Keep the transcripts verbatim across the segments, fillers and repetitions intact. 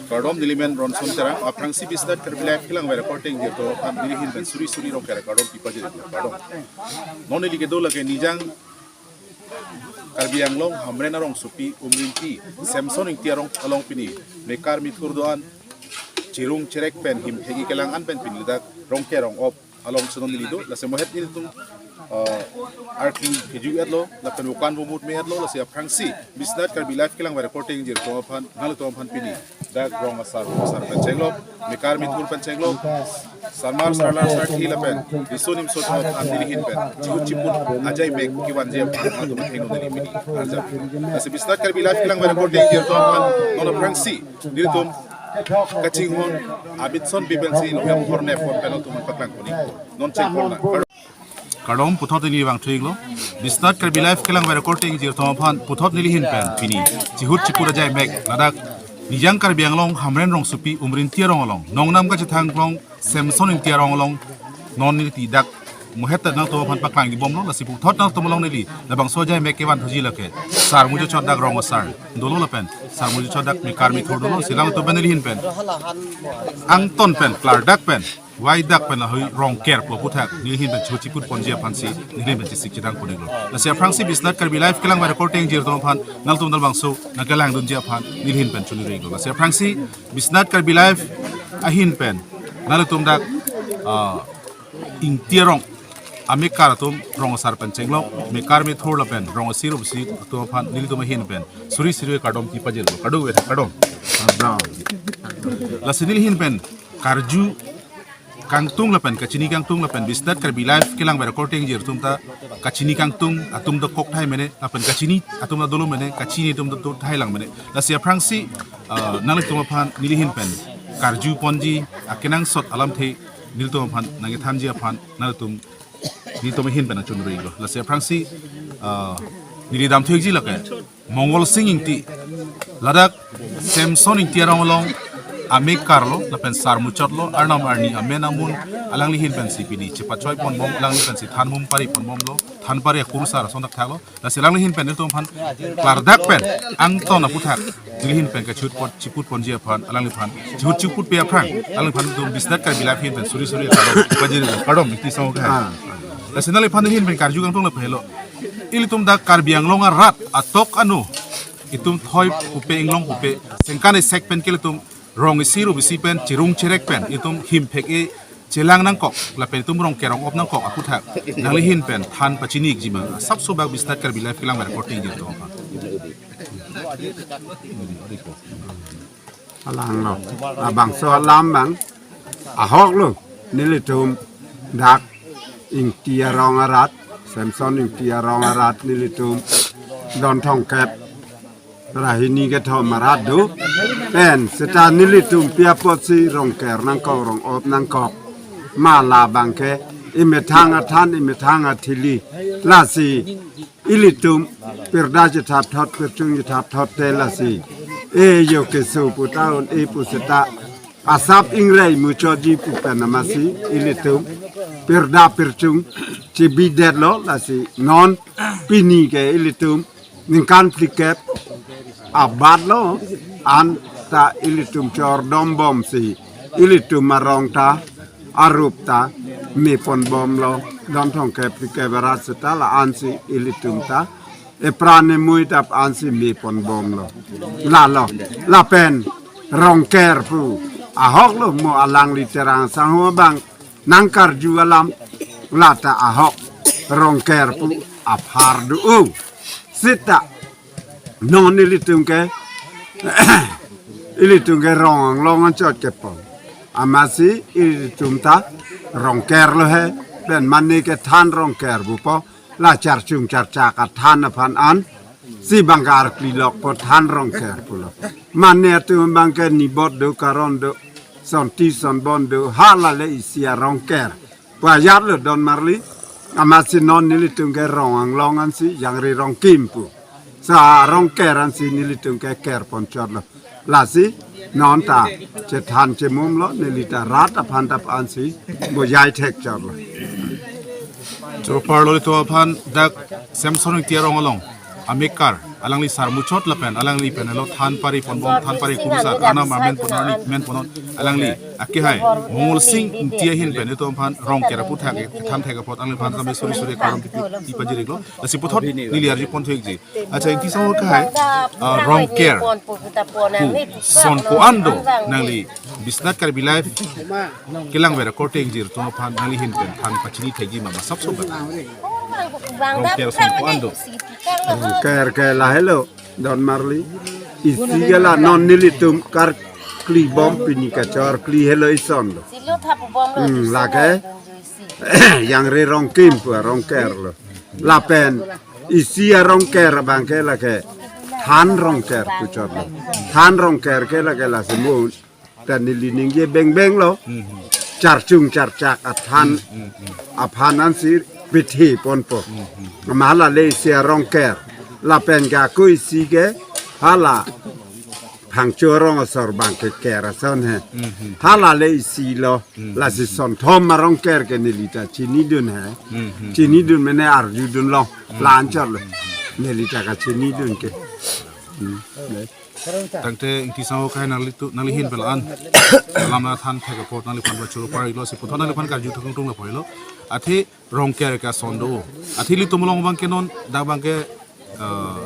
Kardom, nelimen Ronson Terang, aphrangsi Biswanath Karbi Live kelang ver reporting jirpo aphan nelihin pen suri suri Rongker akardom pipajir, kardom. Non neli kedo lake Nijang Karbi Anglong Hamren arongsopi Umrinti Samson Ingti arong along pini mekar mithur do-an, chirung chirek pen him thegi kelang an pen pini ladak Rongker rong-op alongsi non neli do, lasi mohet nelitum, uh, arkli keju-etlo, lapen okan bomut me-etlo, lasi aphrangsi Biswanath Karbi Live kelang ver reporting jirpo aphan, nanglitum aphan pini dak rong asar, asar pen chenglok, mekar mithur pen chenglok, sarmar sarlar sarthe lapen riso nimso atum aphan nelihin pen chihut chiput ajai mek kevanji aphan nanglitum athengno neli pini arjap. Lasi Biswanath Karbi Live kelang ver reporting jirpo aphan non aphrangsi nelitum kachinghon abitson bibensi nongham hornep pon pen nangtum paklang kuning non chengpon na. Kardom, puthot neli vangthuiklo. Biswanath Karbi Live kelang ver reporting jirpo aphan puthot nelihin pen pini chihut chiput ajai mek ladak Nijang Karbi Anglong Hamren rongsopi Umrinti arong along nongnam kachethang klong Samson Ingti arong along non neli ti dak mohet ta nangtum aphan paklang kibomlo, lasi puthot nangtum along neli labangso ajai mek kevanthuji lake sarmuchot dak rong asar dolo lapen sarmuchot dak mekar mithur dolo, lasi nangtum pen nelihin pen angton pen klardak pen waidak pen lahei Rongker pu aputhak nelihin pen chihut chiput ponji aphansi nelihin pen chesik chedang kuning lo. Lasi aphrangsi Biswanath Karbi Live kelang ver reporting jirpo aphan nangtum labangso nangkelangdunji aphan nelihin pen choningri lo. Lasi aphrangsi Biswanath Karbi Live ahin pen nanglitum dak, ah, Ingti arong amekar atum rong asar pen chenglok, mekar mithur lapen rong asir usi atum aphan nelitum ahin pen suri suri kardom pipajir, kardom, kardom. Kardom. Lasi nelihin pen karju kangtung lapen kachini kangtung lapen Biswanath Karbi Live kelang ver reporting jirpo atum ta kachini kangtung atum dokok thai mene lapen kachini atum ta dolo mene, kachini atum dokok thai lang mene. Lasi aphrangsi, ah, nanglitum aphan nelihin pen karju ponji akenangsot alamthe nelitum aphan nangkethanji aphan nangtum nelitum ahin pen nangchoningri lo. Lasi aphrangsi, ah, neli damthuikji lake Mongol Sing Ingti, ladak Samson Ingti arong along amekar lo lapen sarmuchot lo, arnam arni amen amun alanglihin pensi pini chepachoi ponbom, alangli pensi than mum pari ponbomlo, than pari akurusar ason thakthak lo. Lasi alanglihin pen nelitum aphan klardak pen angton aputhak nelihin pen kachihut pon chiput ponji aphan alangliphan chihut chiput pe aphrang alangliphan nelitum Biswanath Karbi Live ahin pen suri suri kardom pajir, kardom Ingti song ke. Ah. Lasi nangliphan nelihin pen karju kangtung lapen helo. Ilitum dak Karbi Anglong arat atok anu itum thoi pupe inglong pupe sengkan esek pen ke ilitum rong isi ru isi pen chirung chirek pen itum him phek-e chelang nangkok lapen itum Rongker rong-op nangkok aputhak nanglihin pen than pachini ikji ma, sapso bak Biswanath Karbi Live kelang ver reporting jirpo aphan. Alang lo. Labangso alam abang ahok lo. Nelitum dak Ingti arong arat, Samson Ingti arong arat nelitum don thomkep ra hini kethom arat do. Pen seta nelitum pi apotsi Rongker nangkok, rong-op nangkok. Ma labang ke imethang athan, imethang athili. Lasi ilitum pirda chethap thot, pirchung chethap thot te lasi. E yo keso pu ta un-e pu seta asap ingrai muchotji pu pen amatsi ilitum pirda pirchung chibidetlo, lasi non pini ke ilitum ningkan phlikep abatlo, anta ilitum chordombomsi ilitum arong ta, arup ta me ponbomlo, don thomkep phlikep arat seta la-ansi ilitum ta epran emui ta ansi me ponbomlo. Lalo, lapen Rongker pu ahok lo, mo alangli Terang sangho abang nangkarju alam, lata ahok Rongker pu aphar do. Seta non ilitum ke, ilitum ke rong anglong anchot kepon. Amatsi ilitum ta Rongker lo he, pen mane ke than Rongker pupo, la charchung charchak athan aphan ansi bang ke arkli lokpo than Rongker pulo. Mane atum bang ke nibot do, karon do, sonti sonbon do, hala le isi a Rongker pu ajat lo don marli. Amatsi non nelitum ke rong anglong ansi jangre rongkim pu. Sa Rongker ansi nelitum ke ker ponchotlo. Lasi non ta chethan chemumlo, neli ta rat aphan tap ansi bojai thekchotlo. Choro parlo ilitum aphan dak Samson Ingti arong along amekar alangli sarmuchot lapen alangli pen alo than pari ponbom, than pari kumusar, anam amen pon, arni men pon, alangli akehai Mongol Sing Ingti ahin pen itum aphan Rongker aputhak thanthek apot alangliphan kami suri suri kardom pipi pajir-iklo. Lasi puthot neli arju pon thu-ikji. Acha, Ingti Sangho akehai, ah, Rongker pu son ko-an do nangli Biswanath Karbi Live kelang ver akorte ingjir atum aphan nangli ahin pen than pachini thekji ma, masap sobat? Rongker son ko-an do? Rongker ke lahelo, don marli. Isi ke la non nelitum karkli bom, pini kachor kli helo ison do. Hmm, lake Yangre Rongkim pu Rongker lo. Lapen isi a-Rongker abang ke lake Than Rongker puchot lo. Than Rongker ke lake lasi mo ta neli ningje bengbeng lo. Charchung charchak athan aphan ansi pithe ponpo. Amat hala le isi a-Rongker. Lapen ke ako isi ke hala Phangcho arong asor abang ke ker ason he. Hala le isi lo. Lasi sonthom a-Rongker ke neli ta chinidun he. Chinidun mene arjudun lo. La-an chot lo. Neli ta kachinidun ke. Hmm. Tangte Ingti Sangho akehai, nanglitum, nangli ahin pen la-an alam nangthanthek apot nangliphan pachoro par-iklo, lasi puthot nangliphan karju thekangtung lapu helo. Athe Rongker ke ason do. Athe ilitum along abang ke non dak abang ke, eh,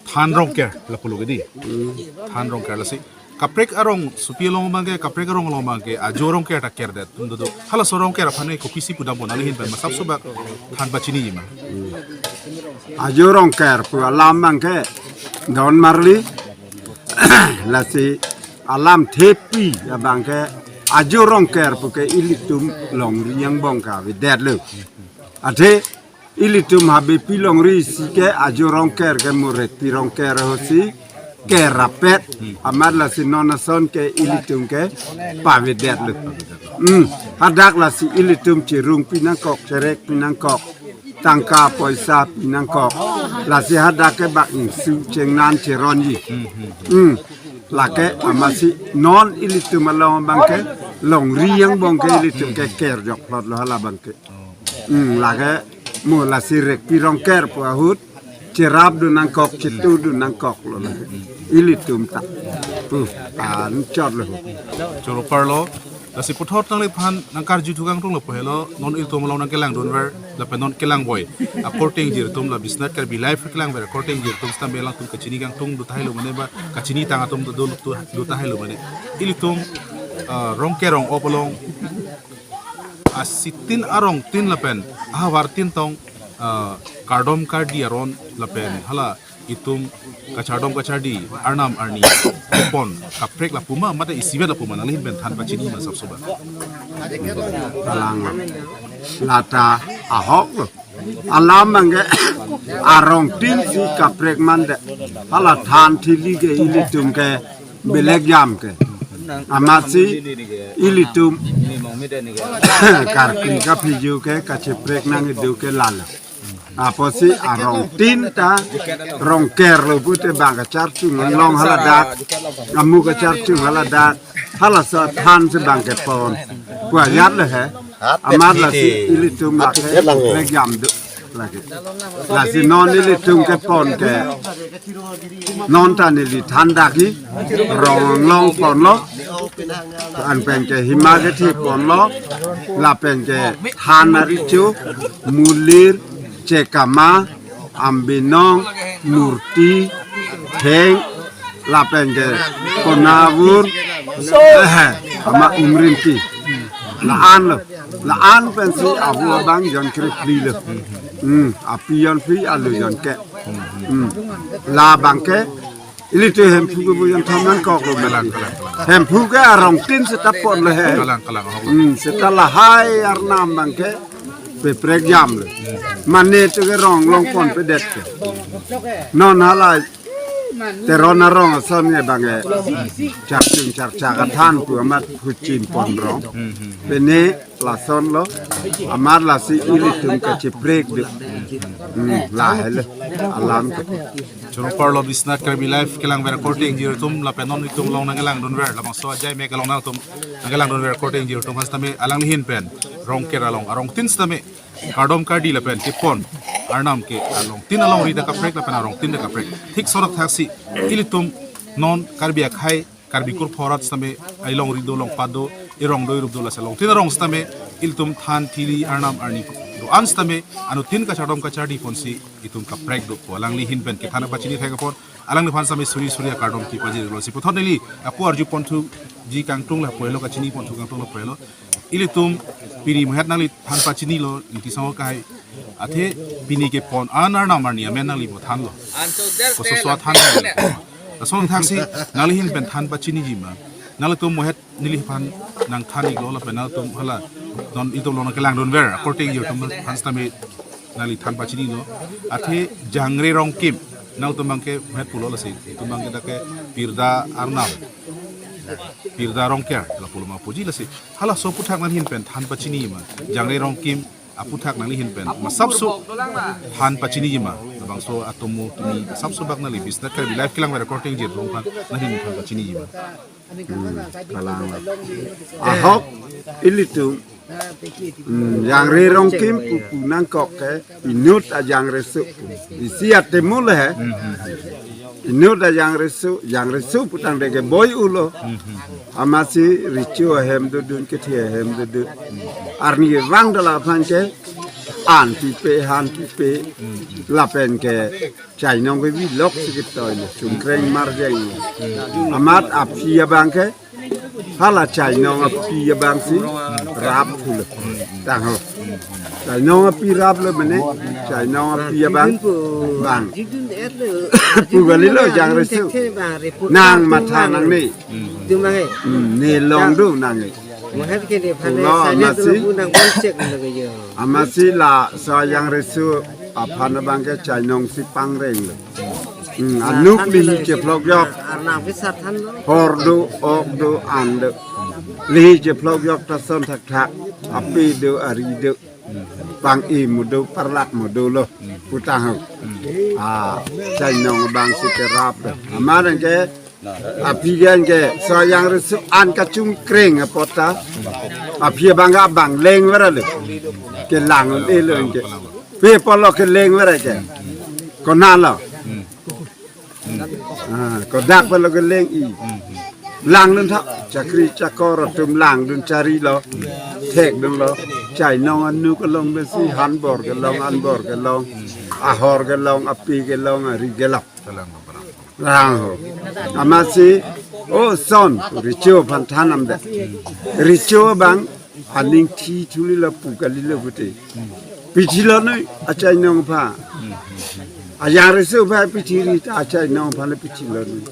Than Rongker lapulo ke di. Than Rongker lasi kaprek arongsopi along abang ke, kaprek arong along abang ke ajo Rongker ta kerdet atum dodo. Halaso Rongker aphan ke kopisi pudampo, nangli ahin pen masap sobat than pachiniji ma? Ajo Rongker pu alam abang ke don marli. Lasi alam thepi abang ke ajo Rongker pu ke ilitum longri angbong ke avedetlo. Athe ilitum Habepi longri isi ke ajo Rongker ke mo Rekpi Rongker ahutsi kerapet. Amat lasi non ason ke ilitum ke pavedetlo. Hmm, hadak lasi ilitum cherungpi nangkok, cherekpi nangkok, tangka poisa pi nangkok. Lasi hadak ke bak ingsu chengnan cheronji. Hmm. Lake amatsi non ilitum along abang ke longri angbong ke ilitum ke kerjok plot lo hala abang ke. Hmm, lake mo lasi Rekpi Rongker pu ahut cherapdun nangkok, chetudun nangkok lo lake. Ilitum ta pu anchot lo. Choro parlo. Lasi puthot nangliphan nangkarju thekangtung lapu helo, non ilitum along nangkelangdunver lapen non kelangboi akorte ingjir atum, la Biswanath Karbi Live kelang ver akorte ingjir atum sitame alangtum kachini kangtung do tahai lo mane ba kachini tang atum do, do, do tahai lo mane. Ilitum, ah, Rongker rong-op along asitin arongtin lapen ahavartin tong, ah, kardom kardi aron lapen hala itum kachardom kachardi arnam arni pon kaprek lapu ma mate isivet lapu ma, nangli ahin pen than pachini masap sobat? Kalang, lata ahok lo. Alam abang ke arongtin si kaprek mandet. Hala than thili ke ilitum ke belek jam ke. Amatsi ilitum karkli kaphiju ke kacheprek nangkedo ke lalo. Apotsi arongtin ta Rongker lo pute bang kacharchung anglong haladak, amu kacharchung haladak, halaso than si bang kepon. Pu ajat lo he. Amat lasi ilitum lake kaprek jam do lake. Lasi non ilitum kepon ke non ta neli than dak hi rong anglong ponlo. Anpen ke hima kethe ponlo. Lapen ke than aricho, mulir, chekama, ambinong, murti, theng, lapen ke konavur, eh, ama umrinti. La-an lo. La-an pensi abu abang jon kre phli lo. Hmm, api jon phli, alu jon kep. Hmm. La abang ke ilitum Hemphu ke bu jon thom nangkok lo. Hemphu ke arongtin seta pon lo he. Kalang, kalang, ahok. Hmm, seta lahai arnam abang ke peprek jam lo. Mane tu ke rong anglong ponpedet ke. Non hala Teron arong ason ke bang ke charchung charchak athan pu amat huchim pon rong. Pine lason lo, amat lasi ilitum kacheprek do. Hmm, lahelo alam ke. Choro parlo Biswanath Karbi Live kelang ver akorte ingjir atum lapen non itum along nangkelangdunver, labangso ajai mek along nangtum nangkelangdunver akorte ingjir atum, ha sitame alangli ahin pen Rongker along arongtin sitame kardom kardi lapen kepon Arnam ke alongtin alongri ta kaprek lapen arongtin ta kaprek. Thik sorak thaksi ilitum non Karbi akhei, Karbi kurpho arat sitame, ilongri do, longpat do, irong do, irup do, lasi alongtin arong sitame ilitum than thili arnam arni do-an sitame anuttin kachardom kachardi ponsi itum kaprek do pu alangli ahin pen kethan pachini thek apot alangliphan sitame suri suri akardom kipajirlo. Si puthot neli ako arju ponthuji kangtung lapu helo, kachini ponthu kangtung lapu helo. Ilitum pini mohet nangli than pachinilo, niti sango kahai. Athe pini ke pon an arnam arni amen nangli mo thanlo. Kososo athan. Lason thaksi nangli ahin pen than pachiniji ma? Nanglitum mohet neliphan nangthan iklo lapen nangtum hala non itum along kelangdunver akorte ilitum aphan sitame nangli than pachinilo. Athe Jangre Rongkim, nangtum abangke mohet pulo, lasi itum abangke dak ke pirda arnam, pirda Rongker lapulo ma puji, lasi halaso aphuthak nangli ahin pen than pachini ma? Jangre Rongkim aphuthak nangli ahin pen masapso than pachiniji ma? Labangso atomo tumi sapso bak nangli Biswanath Karbi Live kelang reporting je dong pan nangli ahin than pachiniji ma? Hmm, kalang la. Ahok ilitum, hmm, Jangre Rongkim pu pu nangkok ke inut a Jangreso. Isi ate mule he. Inut a Jangreso, Jangreso putangte ke boi ulo. Amatsi recho ahem dodun, kethe ahem dodun. Arnivang dala aphan ke an pipe, han pipe, lapen ke chainong kevi lok si ketoilo, chungkreng marjeng. Amat aphi abangke hala chainong aphi abangsi rap thulo. Tangho. Chainong aphi raplo mane, chainong aphi abang bang. Pu kalilo Jangreso. Nang matha nangne. Hmm, ne long do nangne. Pulo amatsi. Amatsi laso a Jangreso aphan abangke chainong si pangrenglo. Hmm, anuk lihi chephlokjok. Hor do, ok do, an do. Lihi chephlokjok ta son thakthak. Ape do, ari do. Pang-i mo do, parlak mo dolo. Putangho. Ah, chainong abangsi kerap do. Amat anke aphi ke anke so a Jangreso an kachungkreng apot ta aphi abang abang lengver lo. Kelang un-elo anke. Pi apotlo kelengver ke? Konatlo? Ah, kodak apotlo keleng-i? Langdun tha, chakri chakor atum langdun charilo, thekdunlo. Chainong anuk along pensi hanbor kelong, anbor kelong, ahor kelong, ape kelong, ari kelong. Rang ho. Amatsi, o son, recho aphan than namdet. Recho abang aning thi thulilo pu kalilo pute. Pithilo noi achainong aphan. A Jangreso aphan pithiri ta achainong aphan le pithilo noi.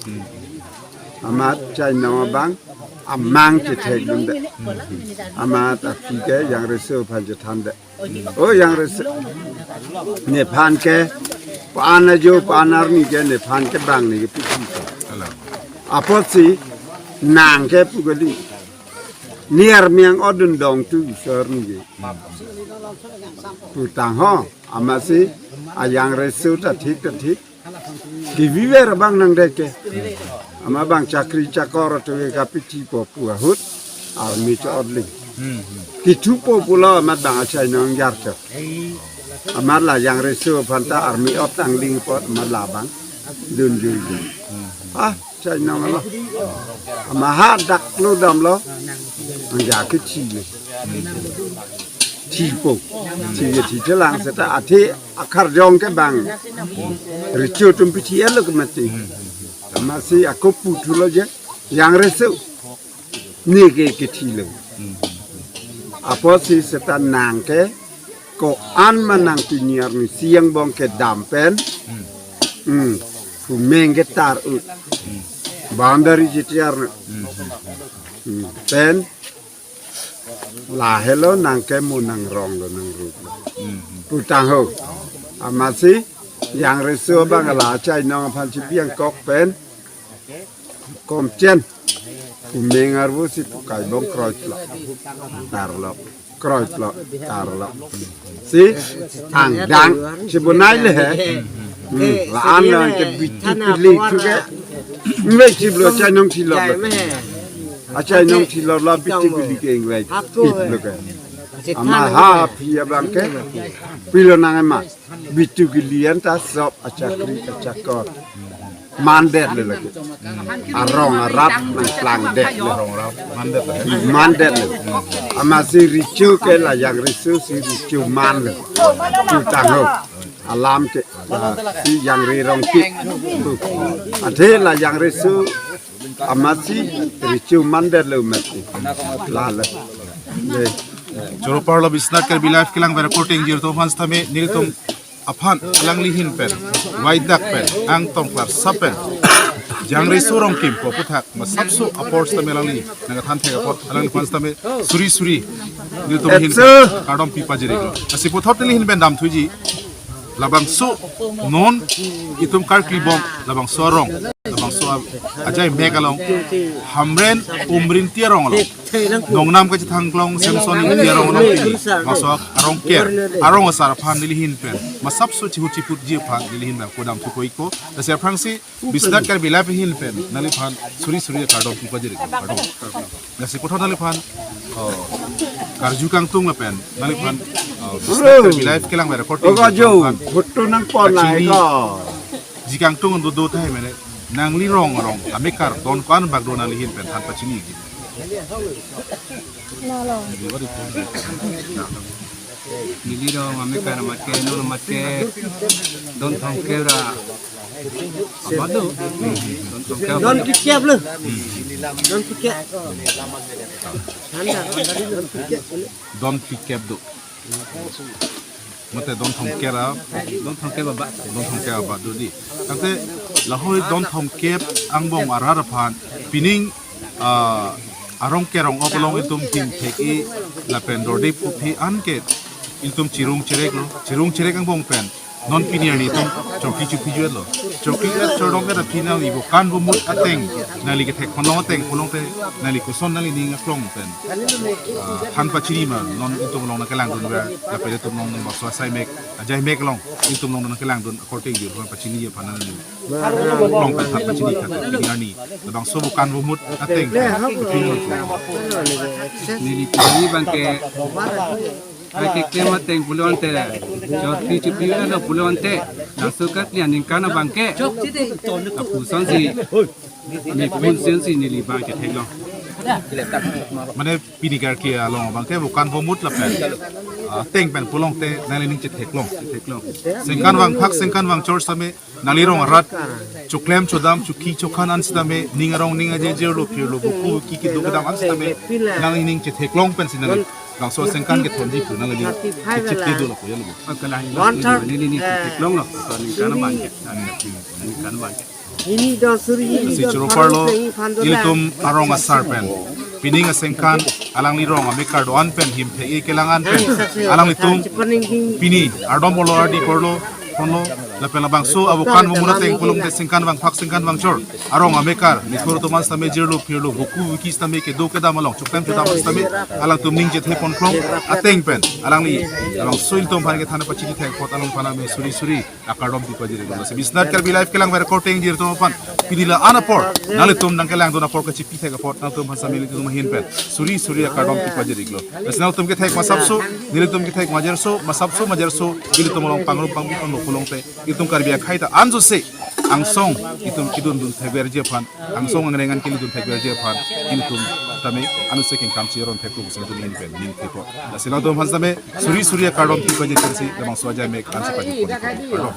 Amat chainong abang amang chethekdundet. Amat aphi ke Jangreso aphan chethandet. O Jangreso, nephan ke pa-an ajo pa-an arni ke nephan ke bang ne ke pithi. Apotsi nang ke pu kali. Ne armeng odun dong tu isor ni ke. Putangho, amatsi a Jangreso ta thik ta thik. Keviver abang nangdet ke. Amat bang chakri chakor atum ke kapithipo pu ahut army cho-otling. Kithupo pulo amat bang achainong jarcho. Amat la Jangreso aphan ta army ot tangling apot amat labang dun jui jui. Ah, chainong alo. Amat hadak lo damlo. Angja ke chile. Thipo. Thi ke thichelang seta athe akarjong ke bang. Recho atum pithi-etlo ke mati. Amatsi ako puthulo je Jangreso. Ne ke kethilo. Apotsi seta nang ke ko-an ma nang pini arni isi angbong kedam pen. Hmm. Pumeng ketar ut. Boundary chetiar. Hmm. Pen lahelo nang ke mo nangronglo nangruplo. Putangho. Amatsi Jangreso abang la achainong aphan chibiang kok pen. Komchen. Pumeng arvo si pukai bong kroitlo. Tarlo. Kroitlo. Tarlo. Si angdang. Si bonai le he. Hmm. La-an lo ke biti pili tu ke. Ngai si blo achainong thilo. Achainong thilo la biti pili ke ngai. Pitlo ke. Ama ha aphi abang ke pilo nang ema. Bitu kilian ta sop achakri achakor. Mandet le lagi. Arong arat nang plangdet le. Mandet le. Amatsi recho ke la jangreso si recho man le. Tutang ho. Alam ke la si jangre rong ke. Athe la jangreso amatsi recho mandet le amatsi. La le. Le. Choro parlo Biswanath Karbi Live kelang ver korte ingjir atum aphan sitame nelitum aphan alangli ahin pen, vaidak pen, angtong klarsap pen, jangreso rong kimpo aputhak masapso apor sitame alangli nangkethan thek apot alangliphan sitame suri suri nelitum ahin pen kardom pi pajir-iklo. Lasi puthot neli ahin pen damthuji, labangso non itum karklibom labangso arong, labangso a-, ajai mek along, Hamren Umrinti arong along, nongnam kachethang klong Samson Ingti arong along, labangso arong ker, arong asar aphan neli ahin pen masapso chihut chiputji aphan neli ahin pen kodam thupo-ikpo. Lasi aphrangsi Biswanath Karbi Live ahin pen nangliphan suri suri akardom pi pajir-iklo. Kardom. Lasi puthot nangliphan, oh, karju kangtung lapen nangliphan, oh, Biswanath Karbi Live kelang ver korte ingjir atum aphan photo nang pon kachini nai ko. Ji kangtung do do tahai mene, nangli rong arong amekar don ko-an bak do, nangli ahin pen than pachini-ikji. Neli rong amekar amat ke, non amat ke, don thomkep ra abat do. Don thomkep. Don phlikep lo. Don phlikep. Don phlikep. Don phlikep do. Mate don thomkep ra, don thomkep abat. Don thomkep abat do dei. Tangte lahai don thomkep angbong arat aphan pining, ah, arong kerong op along itum ahin thek-i lapen dorde puphi an ke itum chirung chirek lo, chirung chirek angbong pen non pini arni itum chokri chophi juet lo. Chokri et chordom et aphi nangli vokan vomut ateng nangli kethek ponlong ateng pulote nangli koson nangli ning aklong pen, ah, than pachini ma non itum along nangkelangdun ver, lapen itum along nang bakso asai mek, ajai mek along itum along nangkelangdun akorte ingjir aphan pachini aphan nangli aklong pen than pachini khat pini arni labangso vokan vomut ateng pen pini arni. Neli pini abang ke ai keklem ateng pulote, chokri chophi lo pulote, laso kat lian ningkan abang ke, lapuson si, neli puson si neli abang ke theklong. Mane pini karkli along abang ke vokan vomut lapen, ah, ateng pen pulote nangli ning chetheklong. Theklong. Sengkan vangphak, sengkan vangchor sitame, nangli rong arat choklem chodam, chokhi chokhan an sitame, ning arong ning ajejir lo, phir lo, voku voki kedo kedam an sitame, nangli ning chetheklong pensi nangli labangso sengkan kethonji pu nangli ning chechit kedo lo pu ya lo. Akalang lo, neli ning chetheklong lo, so ningkan abang ke, ningkan abang ke. Lasi choro parlo, ilitum arong asar pen, pining asengkan, alangli rong amekar do-an pen, ahin thek-i kelang an pen, alanglitum pini ardom olo ardi korlo, ponlo, lapen labangso avokan vomut ateng pulote sengkan vangphak sengkan vangchor arong amekar, nithur atum an sitame jirlo phirlo, voku voki sitame kedo kedam along, choklem chodam sitame, alangtum ning chethe ponklong ateng pen, alangli labangso ilitum aphan kethan pachini thek apot alangliphan suri suri akardom pi pajir-iklo. Lasi Biswanath Karbi Live kelang ver korte ingjir atum aphan pini la-an apor, nanglitum nangkelangdun apor kachipi thek apot nangtum aphan sitame ilitum ahin pen suri suri akardom pi pajir-iklo. Lasi nangtum kethek masapso, nelitum kethek majerso, masapso majerso, ilitum along pangrum pangpi pangno pulote, ilitum Karbi akhei ta anjose angsong itum kedundun thekverji aphan, angsong angreng an kelidun thekverji aphan, ilitum tame anjose kengkam chiron thek pusi ilitum ahin pen ning thepo. Lasi nangtum aphan sitame suri suri akardom pi pajir pensi labangso ajai mek ansi pajir pon. Kardom.